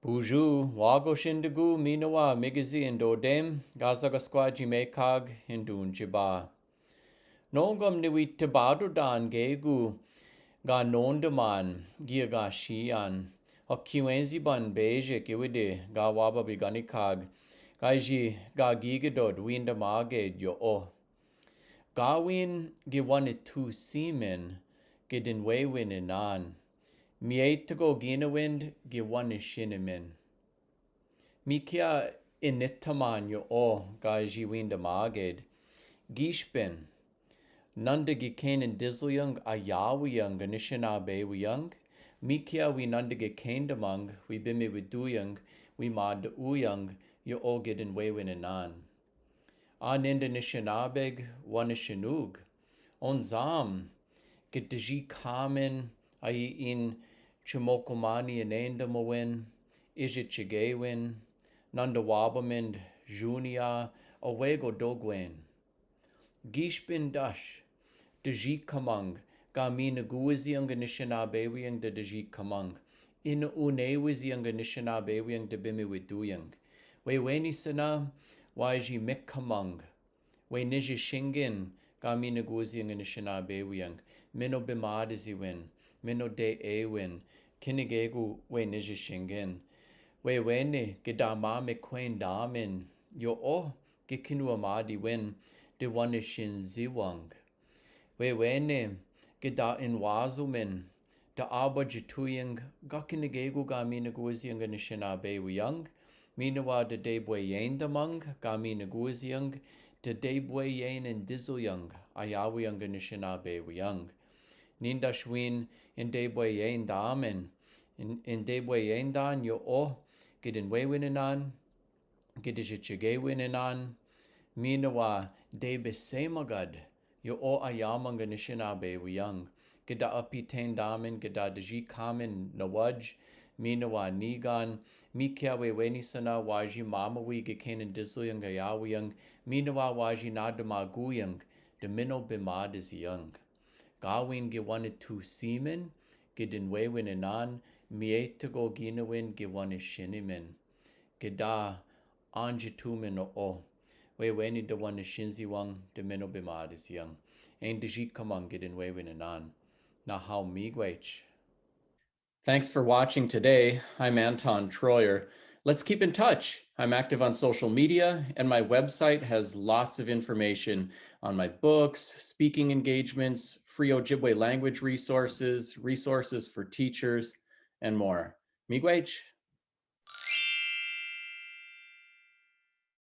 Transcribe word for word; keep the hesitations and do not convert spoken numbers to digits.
Bonjour, wa go shendigu, mi nawa Migizi Ndodem, ga sagaskwaji mekag, hindun jiba. Nongom ni wi tibado dan gegu, ga nondaman, gia ga shian, o kiwenzi ban beje kiwidi, ga waba biganikag, ga ji ga gigidod windamage yo o. Gawin gi wane tu simen gi din wewen inan. Mietigo ginawind gi wane shinimen. Mikia initaman yo o ga ji windamaged. Gishpin. Nanda gi kanan dizyang ayawiyang ga nishinabe wiyang. Mikia wi nanda gi kandamang wi bimi wi duyang wi mad uyang yo o gi din wewen inan. Aninda nishinabeg wa nishinug. Onzam, kitaji kamen, ayi in chimokomani inenda mawin, iji chigewin, nanda wabamend, junia, awego dogwen. Gishpin dash, taji kamang, ga mi naguzi ang ga nishinabe wiyang da taji kamang. Ina une wizi ang ga nishinabe wiyang da bimi wi duyang. Weweni sana, waji mikamang. We niji shingen, ga mi naguzi ang ga nishinabe wiyang. Mino bimadizi win, mino de e win, kinigegu we niji shingen. Weweni, gidama mikwen damin, yo o, gi kinu amadi win, di wane shinziwang. Weweni, gida inwazumen, da aba jituyang, ga kinigegu ga mi naguzi ang ga nishinabe wiyang, mi nawa da debwe yendamang, ga mi naguzi ang, da debwe yen indizuyang, ayawi ang ga nishinabe wiyang. Ninda shwin, in debwe yendamen, in, in debwe yendan yo o, gidin wewen inan, gidin jichige win inan, mi nawa debe semagad, yo o ayamang ga nishinabe wiyang. Gida apiten damin, gida daji kamen nawaj, mi nawa nigan, mikia weweni sana waji mamawi gi kanan dizyang ga yawiyang, mi nawa waji nadamaguyang, da mino bimadiziyang. Gawin gi wane tu simen, gidin wewen inan, mietigo ginawin gi wane shinimen. Gida anjitumen o o. Weweni da wane shinziwang, da mino bimadiziyang. Enda jikamang gidin wewen inan. Nahaw migwech. Thanks for watching today. I'm Anton Troyer. Let's keep in touch. I'm active on social media, and my website has lots of information on my books, speaking engagements, free Ojibwe language resources, resources for teachers, and more. Migwech.